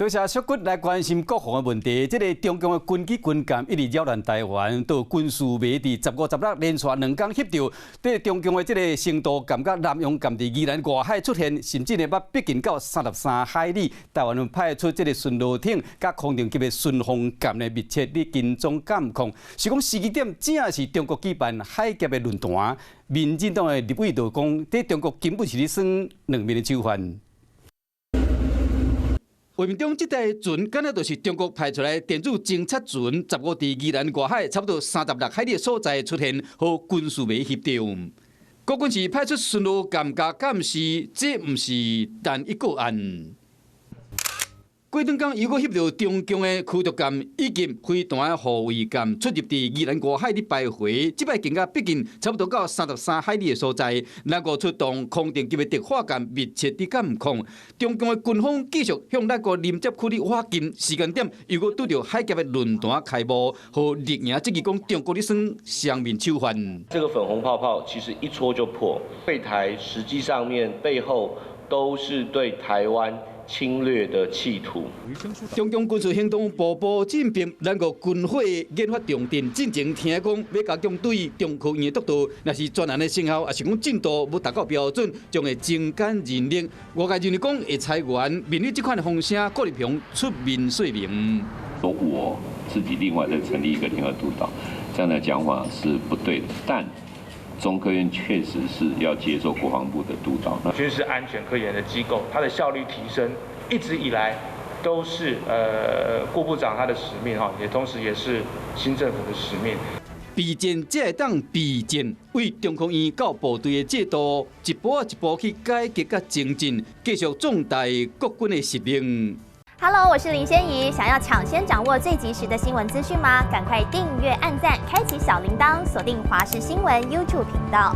多謝小骨來關心國防的問題。這个中共的軍機軍艦一直擾亂台灣，到軍事迷佇15、16連續兩工翕著，這个中共的這个成都艦佮南陽艦佇宜蘭外海出現，甚至呢，捌逼近到33海里。台灣派出這个巡邏艇佮空中級的順風艦呢，密切佇跟蹤監控。是講時機點正是中國舉辦海峽的論壇。民進黨的立委就講，這中國根本是咧耍兩面的手腕。畫面中這台船，敢若就是中國派出來電子偵察船，15佇宜蘭外海差不多36海里的所在出現，予軍事迷翕著。國軍是派出巡邏艦佮監視，這毋是單一個案。過兩工又閣翕著中共的驅逐艦以及飛彈護衛艦出入佇宜蘭外海咧徘徊，這擺更加逼近差不多到33海里的所在，咱國出動空中級的迪化艦密切佇監控。中共的軍方繼續向咱國鄰接區咧挖近，時間點又閣拄著海峽的論壇開幕，予綠營質疑講中國咧耍雙面手腕。這個粉紅泡泡其實一戳就破，對台實際上面背後都是對台灣侵略的企圖。中共軍事行動步步進逼，咱國軍火研發重鎮，進前聽講欲加強對中科院的督導，若是專案的成效，抑是講進度無達到標準，將會精簡人力。外界認為講會裁員，面對這款的風聲，郭立雄出面說明。說我自己另外再成立一個聯合督導，這樣的講法是不對的。但中科院確實是要接受國防部的督導。軍事安全科研的機構，它的效率提升，一直以來都是顧部長他的使命哈，也同時也是新政府的使命。備戰才會當避戰，為中科院到部隊的制度一步一步去改革佮精進，繼續壯大國軍的實力。 Hello，我是林仙怡，想要搶先掌握最及時的新聞資訊嗎？趕快訂閱、按讚、開啟小鈴鐺，鎖定華視新聞 YouTube 頻道。